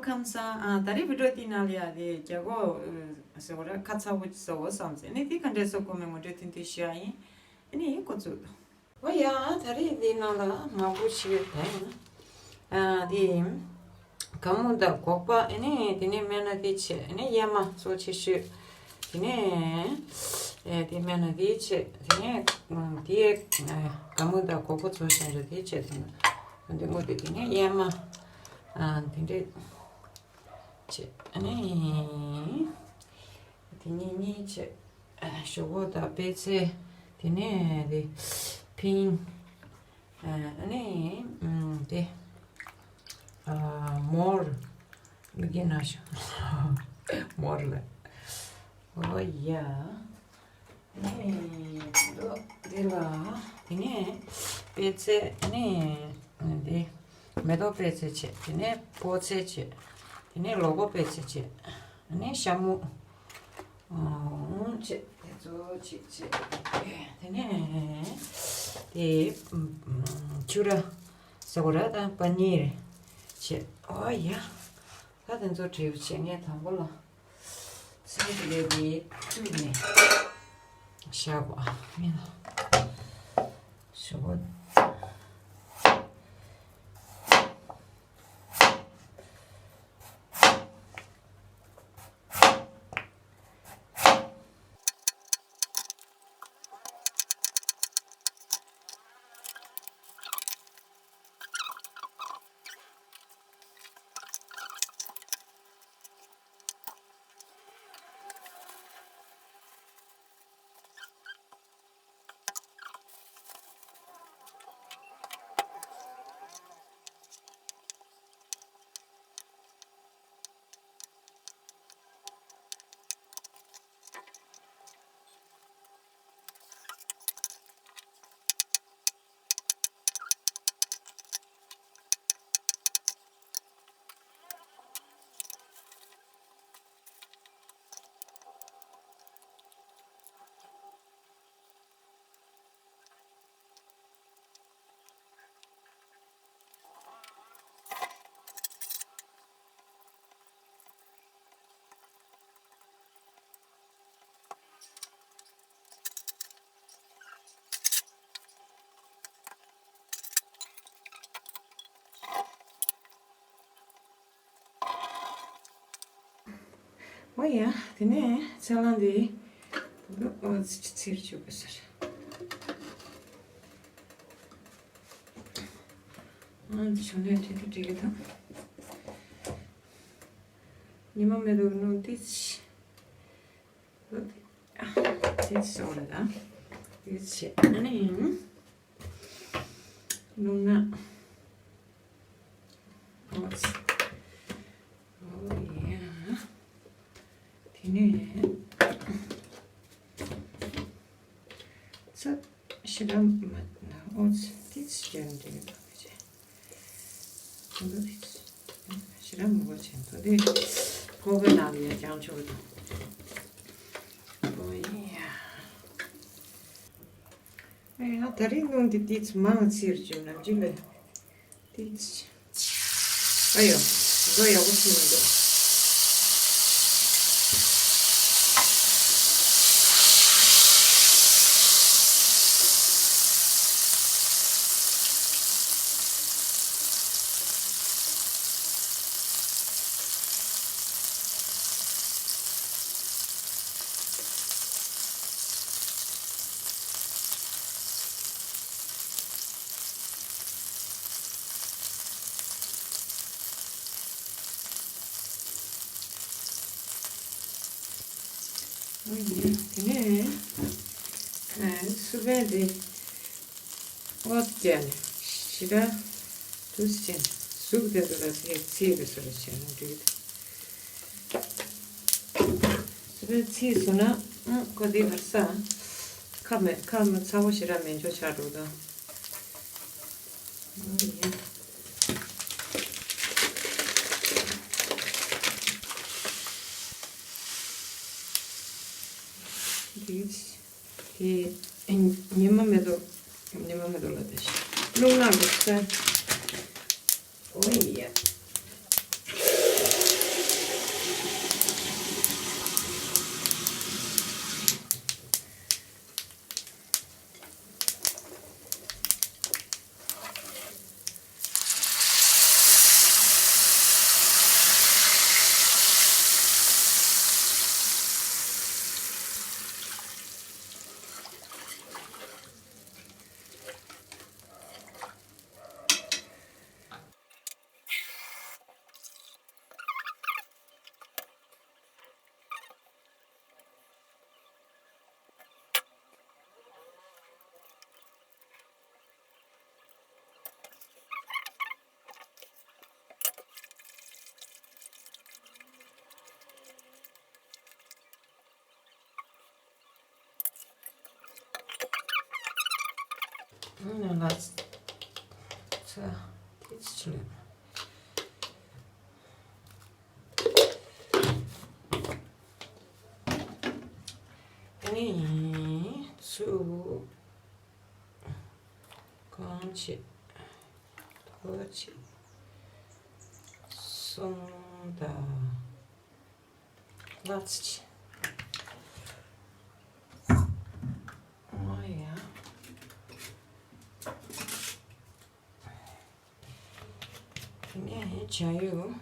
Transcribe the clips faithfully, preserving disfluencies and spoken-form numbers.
ཁམས་བཟང་། ཨ། ད་རེས་བི་ཌིའོ་དེའི་ནང་ལ་ཡ་དེ་རྒྱ་སྒོ་ཟེར་བ་ར་ཁ་ཚ་བོ་བཟོ་བསམ་ཟེར་ནས་དེ་ག་འདྲས་བཟོ་དགོས་མིན་ངོ་སྤྲོད་ཐུང་ཐུང་ཞུ་ཡ་ཡིན། ཨ་ནི་འགོ་བཙུགས་དང་། འོ་ཡ། ད་རེས་འདིའི་ནང་ལ་མང་པོ་ཞིག་ཡོད་དེ། ཨ། དེ་གའུ་མོ་དང་སྒོག་པ། ཨ་ནི་དེ་ནས་སྨན་སྣ་དེ་བྱས། ཨ་ནི་ཡས་མ་གཙོ་ཆེ་ཤོས། དེ་ནས་ཨེ་དེ་སྨན་སྣ་དེ་བྱས། དེ་ནས་དེ་གའུ་མོ་དང་སྒོག་པ་གཙོ་བྱས་འདྲ་དེ་བྱས་དང་། དེ་ངོ་དེ་དེ་ནས་ཡས་མ། ཨ། དེ་འདྲས་བྱས། ཨ་ནི་དེ་གཉིས་གཉིས་བྱས། ཨ། ཞོག་ཁོག་དང་པད་ཚལ། དེ་ནས་དེ་ཕིང་། ཨ། ཨ་ནི་ཨམ། དེ། ཨ། མོར། མི་དགེ་ན་ཤོ་མོར་ལ། འོ་ཡ། ཨ་ནི་འདི་ལ། དེ་ནས་པད་ཚལ། ཨ་ནི་དེ་མེ་ཏོག་པད་ཚལ་བྱས། དེ་ནས་སྤོས་ཚལ་བྱས། དེ་ནས་ལོ་ཀོ་པད་ཚལ་བྱས། ཨ་ནི་ཤ་མུ། ཨོ། བྱས། དེ་ཚོ་བྱས་བྱས། དེ་ནས་དེ་ཨམ། ཆུ་ར་ཟེར་བ་ར་དང་པ་ནིར་བྱས། འོ་ཡ། ད་དེ་ཚོ་བྲིས་བྱས། ངས་དང་པོ་ལ་ཚལ་དེ་ལས་དེ་བཅུག་ནས་བཞག་གོ། ཨ། མིན་ན་ཞོག་ཁོག་འོ་ཡ། དེ་ནས་ཚལ་སླང་འདི་འོ་ཚིར་བཅུག་གི་ཟེར། ཨ། འདི་ཞོ་ནས་བྲིས་ཏེ་བྲིས་གི་དང་། ཉི་མ་མེ་ཏོག་སྣུམ་ཏིས། ཏིས་སོང་ལ་ད། ཏིས་བྱས། ཨ་ནི་རླུང་ནག། ཨོ་ཙི། ཨོ་ཡ། དེ་ནས་ཚ་ཤི་ར་མ་ན། ཨོ་ཙི། ཏིས་ཅན་དེ་ནས་ཕ་གི་བྱས། ཁོང་ཚོ་ཞི་ར་མི་གོ་ཆེན་པོ་དེ་ཕོ་བའི་ནང་ལ་ཡ་ཀྱང་ཆོག་དང་། ཨོ་ཡ། ཨེ་ཡ། ད་རིང་སྣུམ་འདི་ཏིས་མང་ཚིར་བཅུག་ནམ་རྒྱུན་ལས་ཏིས། ཨ་ཡོ། འགྲོ་ཡག་པོ་ཞིག་མི་འདུག་དེ་ནས་སུ་བན་དེ། ཨོ་ཙི། ཞི་ར་དུས་ཆེན་གཟུགས་དེ་ཚོ་ལ་ཚེ་ཚེ་གི་སོ་རེ་བྱས་ན་འགྲིག་གི་འདུག་སུ་བའི་ཚེ་སོ་ན་ཨང་ཁོ་དེ་བར་ས་ཁ་མེད་ཁ་མ་ཚ་བོ་ཞི་ར་མེད་འཇོ་ཆགས་འགྲོ་དང་། ཨོ་ཡ། འདི། དེ་ཉི་མ་མེ་ཏོག་ཉི་མ་མེ་ཏོག་ལ་དེ་རླུང་ནག་འདུག་ས། ཨོ་ཡ། ང་ལ་ཚ་དེ་ཚོ་ཆུ་ལེན། ཨ་ནི་ཚུར་གང་བྱེད། ཐོ་བྱེད། གསུམ་དང་། ལགས་སོ། ཨོ་ཡ། དེ་ནས་བྱ་ཡུ།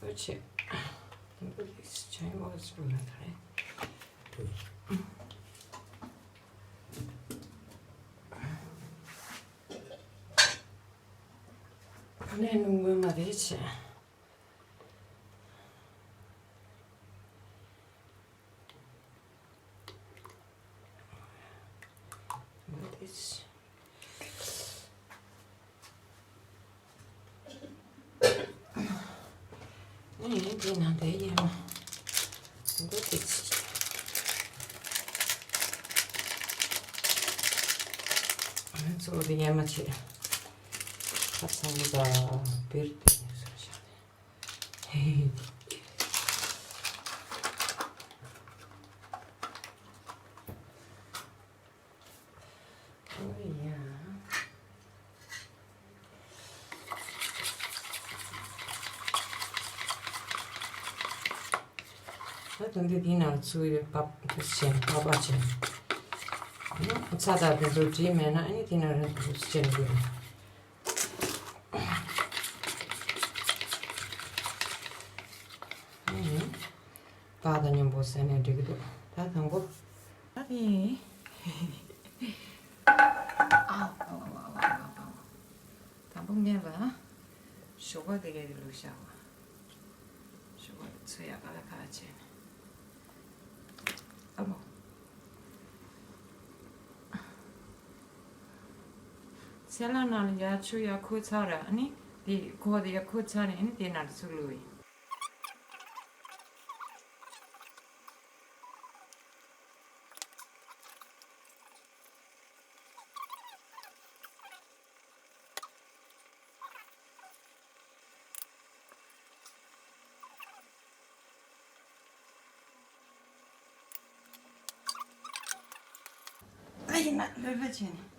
ཨོ་ཆེ། འདི་ལས་བྱ་ཡུ་ཨོ་ཟེར་ལ་ད་རེད། ནས་ནུ་མོ་མ་རེད་ཆེ། འདི་ནས་འདི་ནང་དེ་ཡེ་མ། འདི་དེ་ཚོ་དེ་ཡེ་མ་ཆེ། ཁ་ཚང་མ་ད་བིར་དེ་ཡེ་སོང་ཤག་ཨོ་ཡ། ད་དུང་འདི་འདི་ནང་ཚུར་ཡོད་པ་དུ་ཆེན་པ་པ་ཆེན། ཚ་ད་དེ་ཚོ་བྲིས་མེད་ན་ཨ་ནི་འདི་ནང་རང་དུ་ཆེན་དགོས། ཨ་ནི། པ་དང་མཉམ་པོ་ཟས་ནས་འགྲིག་གི་འདུག་ད་དང་པོ། ཨ་ནི། ཨ། དང་པོ་ངས་ལ། ཞོགས་པ་དེ་གས་དེ་བླུགས་བཞག་པ། ཞོགས་པ་དེ་ཚོ་ཡག་ག་ལ་ཁ་བྱས་ནས། ཨ་མོ། སེ་ལ་ནང་ལ་ཡར་ཆུ་ཡར་ཁུག་ཚར་ར་ཨ་ནི། དེ་ཁོག་དེ་ཡར་ཁུག་ཚར་ནས་ཨ་ནི་དེ་ནང་ལ་ཚུར་བླུགས་ཡིན། ཨ་ཡིན་ན་ལྷོད་ལྷོད་བྱས་ནས།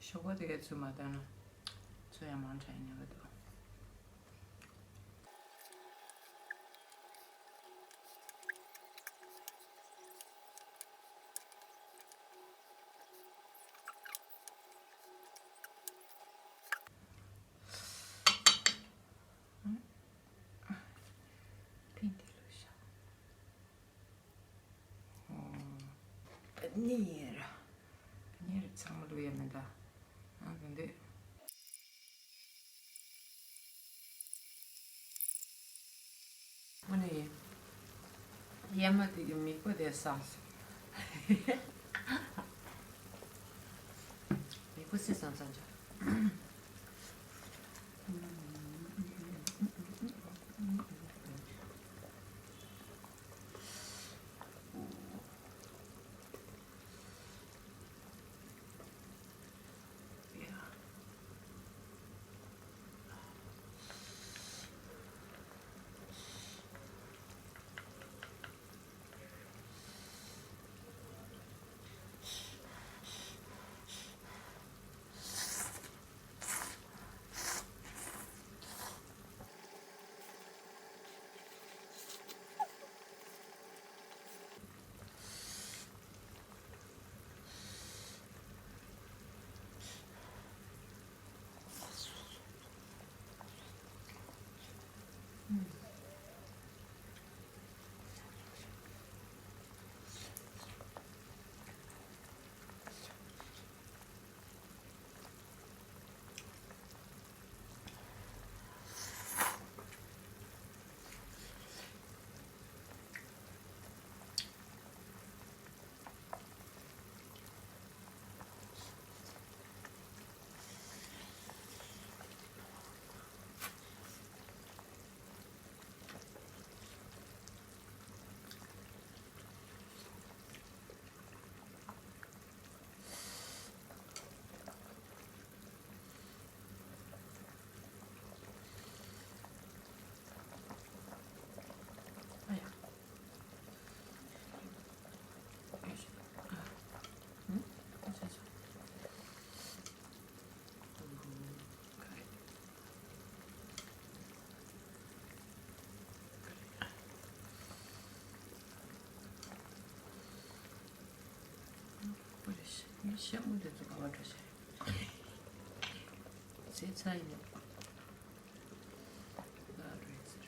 ཞོགས་པ་དེ་གའི་ཚུལ་མ་བསྟན་ན་ཚུལ་ཡང་མང་དྲགས་ཉེན་ཁ་འདུག་གཉིས་ཡིན་ར། གཉིས་ར་ཚང་མ་བླུག་ཡ་མེད་ད། ཨ་དེ་འདི། ཨ་ནི། གཡས་མ་དེ་གི་མིག་པ་དེ་སངས་སོང་། མིག་པ་སི་སངས་སངས་ཅག་ཤ་མོ་དེ་ཚོ་ག་བ་འགྲོ་བྱས། ཟས་ཚར་ཡིན་ནོ། ལ་རེད་ཟེར།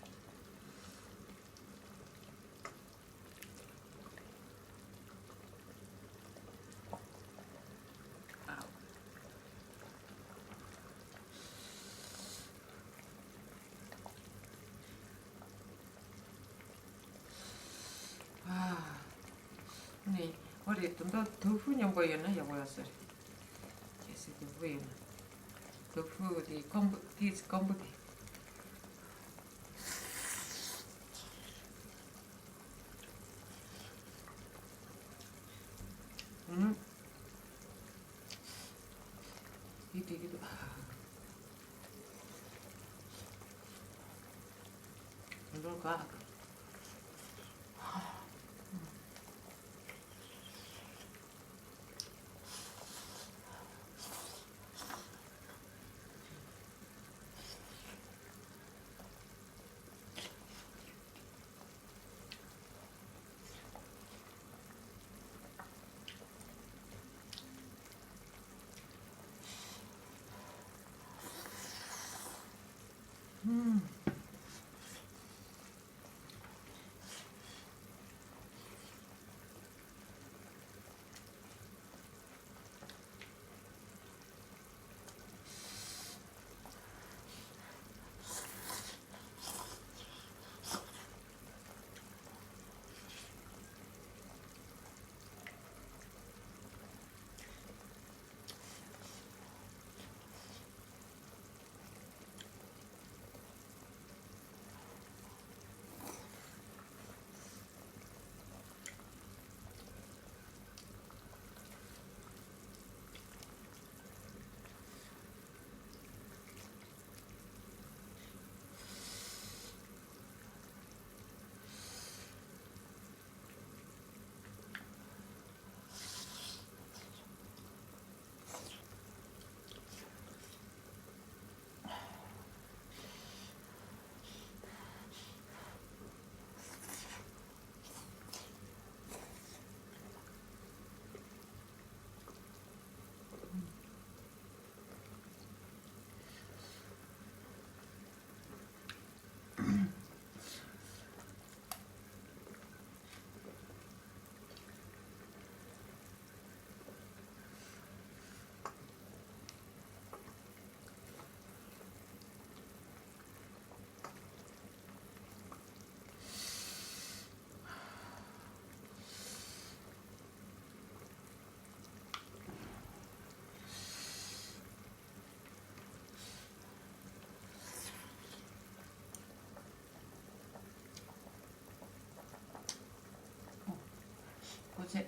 ཨ། ནི། ཨོ་རེད། དུང་དུང་དུ་ཧྥུ་མཉམ་པོ་ཡོད་ན་ཡག་པོ་ཡོད་ས་རེད། གལ་སྲིད་དུ་ཧྥུ་ཡོད་ན། དུ་ཧྥུ་དེ་ཀོང་པོ་དེ་ཀོང་པོ་དེ། ཨུམ། ཡིད་དེ་གི་འདུག་འགྲོ་ག་ཚེ།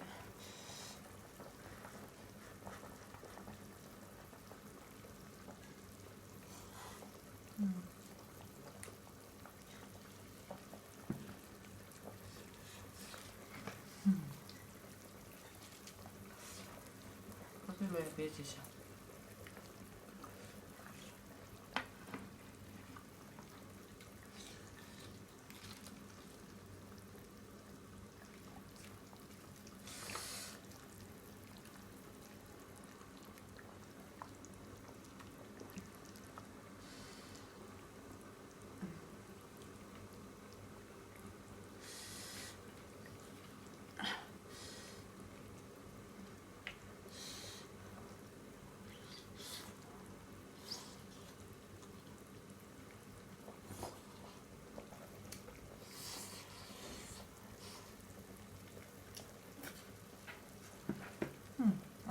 ཁོ་ཚོས་ལོས་བེད་ཅེས་བྱ།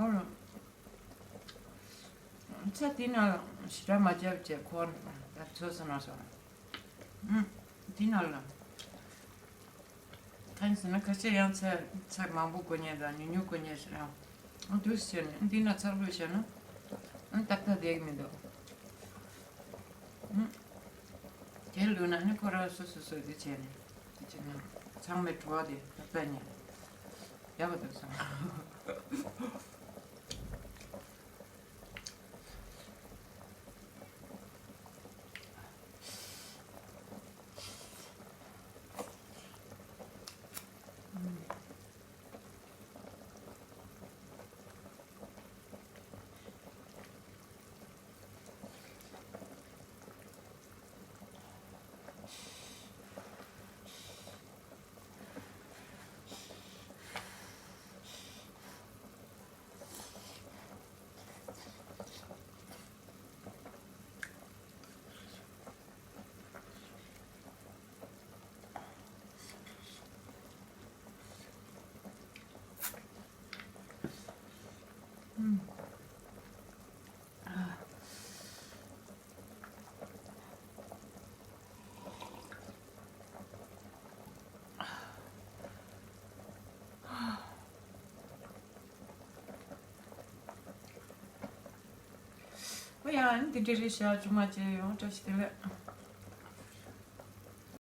ཨོ་རོ། ཚྭ་དེ་ན་ཞེ་དྲག་མ་བརྒྱབ་བྱས་ཁོ་ད་ཚོས་སོང་ན་སོང་། ཨུམ། དེ་ན་ལ། ཁ་ཡིན་ཟེར་ན་ཁ་ཤས་ཡང་ཚྭ་ཚྭ་མང་པོ་དགོས་ཉེན་དང་ཉུང་ཉུང་དགོས་ཉེན་ཟེར་ཡང་། ཨ་འདུག་སེ་བྱས་ནས་འདི་ན་ཚྭ་ལོས་བྱས་ན་ཨ་ཏག་ཏག་བསྡད་ཀྱི་མི་འདུག་ཨུམ། དེ་ལུས་ན་ནི་ཁོ་རང་སོ་སོ་སོ་དེ་བྱས་ནས་དེ་བྱས་ན་ཚང་མའི་བྲོ་བ་དེ་ཏག་ཏག་ཉན་ཡག་པོ་འདུག་བསམ། ཨོ་ཡ། ཨ་ནི་དེ་འདྲ་རེད་ཤག་ཆུང་མ་བྱས་ཡོང་བཀྲ་ཤིས་བདེ་ལེགས།